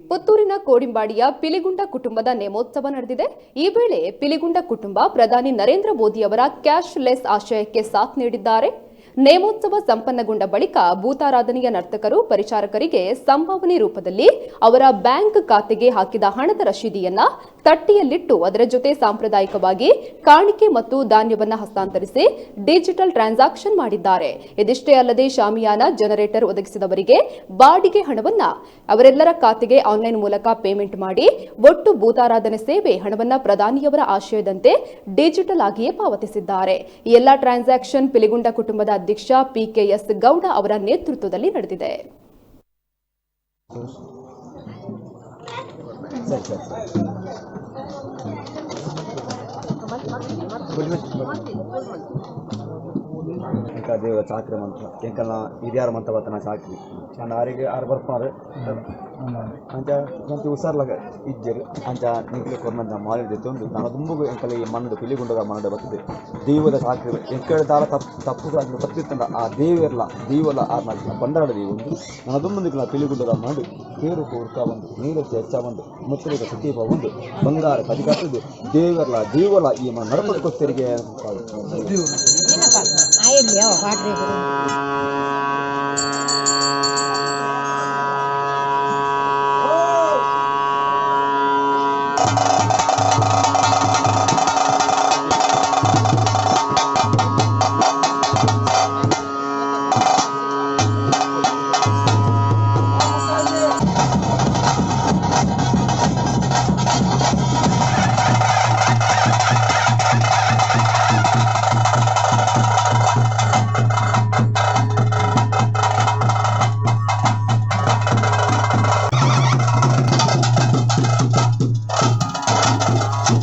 ಪುತ್ತೂರಿನ ಕೋಡಿಂಬಾಡಿಯ ಪಿಲಿಗುಂಡ ಕುಟುಂಬದ ನೇಮೋತ್ಸವ ನಡೆದಿದೆ. ಈ ವೇಳೆ ಪಿಲಿಗುಂಡ ಕುಟುಂಬ ಪ್ರಧಾನಿ ನರೇಂದ್ರ ಮೋದಿ ಅವರ ಕ್ಯಾಶ್ ಲೆಸ್ ಆಶಯಕ್ಕೆ ಸಾಥ್ ನೀಡಿದ್ದಾರೆ. ನೇಮೋತ್ಸವ ಸಂಪನ್ನಗೊಂಡ ಬಳಿಕ ಭೂತಾರಾಧನೆಯ ನರ್ತಕರು ಪರಿಚಾರಕರಿಗೆ ಸಂಭಾವನೆ ರೂಪದಲ್ಲಿ ಅವರ ಬ್ಯಾಂಕ್ ಖಾತೆಗೆ ಹಾಕಿದ ಹಣದ ರಶೀದಿಯನ್ನ ತಟ್ಟಿಯಲ್ಲಿಟ್ಟು, ಅದರ ಜೊತೆ ಸಾಂಪ್ರದಾಯಿಕವಾಗಿ ಕಾಣಿಕೆ ಮತ್ತು ಧಾನ್ಯವನ್ನ ಹಸ್ತಾಂತರಿಸಿ ಡಿಜಿಟಲ್ ಟ್ರಾನ್ಸಾಕ್ಷನ್ ಮಾಡಿದ್ದಾರೆ. ಇದಿಷ್ಟೇ ಅಲ್ಲದೆ, ಶಾಮಿಯಾನ, ಜನರೇಟರ್ ಒದಗಿಸಿದವರಿಗೆ ಬಾಡಿಗೆ ಹಣವನ್ನ ಅವರೆಲ್ಲರ ಖಾತೆಗೆ ಆನ್ಲೈನ್ ಮೂಲಕ ಪೇಮೆಂಟ್ ಮಾಡಿ, ಒಟ್ಟು ಭೂತಾರಾಧನೆ ಸೇವೆ ಹಣವನ್ನ ಪ್ರಧಾನಿಯವರ ಆಶಯದಂತೆ ಡಿಜಿಟಲ್ ಆಗಿಯೇ ಪಾವತಿಸಿದ್ದಾರೆ. ಈ ಎಲ್ಲಾ ಟ್ರಾನ್ಸಾಕ್ಷನ್ ಪಿಲಿಗುಂಡ ಕುಟುಂಬದ ಅಧ್ಯಕ್ಷ ಪಿಕೆಎಸ್ ಗೌಡ ಅವರ ನೇತೃತ್ವದಲ್ಲಿ ನಡೆದಿದೆ. ಸರಿ ಸರಿ ಸರಿ. ಎಂಕ ದೇವ ಚಾಕ್ರಿ ಮಂತ, ಎಂಕಲ್ನ ಹಿರಿಯಾರ ಮಂತ ಬತ್ತನ ಚಾಕ್ರಿ ಚಂದ. ಆರಿಗೆ ಆರು ಬರ್ಪುನಾರು. ಅಂಚ ಒಂತೆ ಹುಷಾರ್ಲಾಗ ಇಜ್ಜೆರ್. ಅಂಚ ನಿಕ್ಲೆ ಕೊರ್ನಂಚ ಮಾಲಿಡ್ ದೆತ್ತೊಂದು ನನ ದುಂಬುಗು ಎಂಕಲ್ ಈ ಮಣ್ಣುಡು, ಪಿಲಿಗುಂಡದ ಮಣ್ಣುಡು ಬತ್ತುದು ದೈವದ ಚಾಕ್ರಿ. ಎಂಕಲ್ ದಾಲ ತಪ್ಪು ತಪ್ಪು ಅಂಚ ತಪ್ಪಿತ್ತಂಡ ಆ ದೇವೆರ್ಲ ದೈವಲ ಆರ್ನ ಬಂಡಾರ ದೀವೊಂದು ನನ ದುಂಬು ನಿಕ್ಲ ಪಿಲಿಗುಂಡದ ಮಣ್ಣು ತೇರು ಕೂರ್ಕ ಬಂದು, ನೀರಚ್ಚ ಹೆಚ್ಚ ಬಂದು, ಮುತ್ತುಲಿಗ ಸುದೀಪ ಬಂದು, ಬಂಗಾರ ಕದಿಕತ್ತದು, ದೇವರ್ಲ ದೈವಲ ಈ ಮಣ್ಣು ನಡಪದ ಕೊತ್ತರಿಗೆ. ಆಯ್ಲಿ.